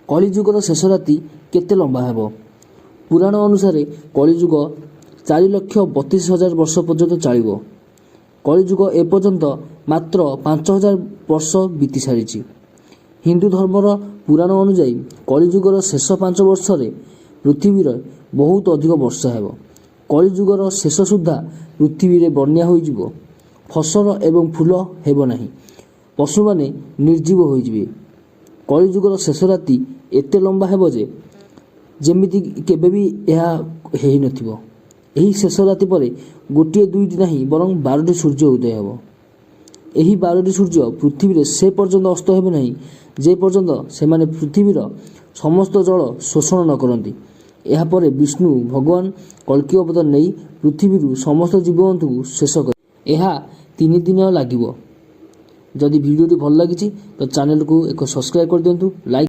କଳିଯୁଗର ଶେଷ ରାତି କେତେ ଲମ୍ବା ହେବ? ପୁରାଣ ଅନୁସାରେ କଳିଯୁଗ 4,32,000 ବର୍ଷ ପର୍ଯ୍ୟନ୍ତ ଚାଲିବ। କଳିଯୁଗ ଏପର୍ଯ୍ୟନ୍ତ ମାତ୍ର 5000 ବର୍ଷ ବିତି ସାରିଛି। ହିନ୍ଦୁ ଧର୍ମର ପୁରାଣ ଅନୁଯାୟୀ କଳିଯୁଗର ଶେଷ 5 ବର୍ଷରେ ପୃଥିବୀରେ ବହୁତ ଅଧିକ ବର୍ଷା ହେବ। କଳିଯୁଗର ଶେଷ ସୁଦ୍ଧା ପୃଥିବୀରେ ବନ୍ୟା ହୋଇଯିବ। ଫସଲ ଏବଂ ଫୁଲ ହେବ ନାହିଁ। ପଶୁମାନେ ନିର୍ଜୀବ ହୋଇଯିବେ। କଳିଯୁଗର ଶେଷ ରାତି ଏତେ ଲମ୍ବା ହେବ ଯେ ଯେମିତି କେବେ ବି ଏହା ହେଇନଥିବ। ଏହି ଶେଷ ରାତି ପରେ ଗୋଟିଏ, ଦୁଇଟି ନାହିଁ, ବରଂ 12ଟି ସୂର୍ଯ୍ୟ ଉଦୟ ହେବ। ଏହି 12ଟି ସୂର୍ଯ୍ୟ ପୃଥିବୀରେ ସେ ପର୍ଯ୍ୟନ୍ତ ଅସ୍ତ ହେବେ ନାହିଁ, ଯେ ପର୍ଯ୍ୟନ୍ତ ସେମାନେ ପୃଥିବୀର ସମସ୍ତ ଜଳ ଶୋଷଣ ନ କରନ୍ତି। ଏହାପରେ ବିଷ୍ଣୁ ଭଗବାନ କଳ୍କୀ ଅବତାର ନେଇ ପୃଥିବୀରୁ ସମସ୍ତ ଜୀବଜନ୍ତୁଙ୍କୁ ଶେଷ କରିବେ। ଏହା 3 ଦିନ ଲାଗିବ। ଯଦି ଭିଡ଼ିଓଟି ଭଲ ଲାଗିଛି, ତ ଚ୍ୟାନେଲକୁ ଏକ ସବସ୍କ୍ରାଇବ୍ କରିଦିଅନ୍ତୁ, ଲାଇକ୍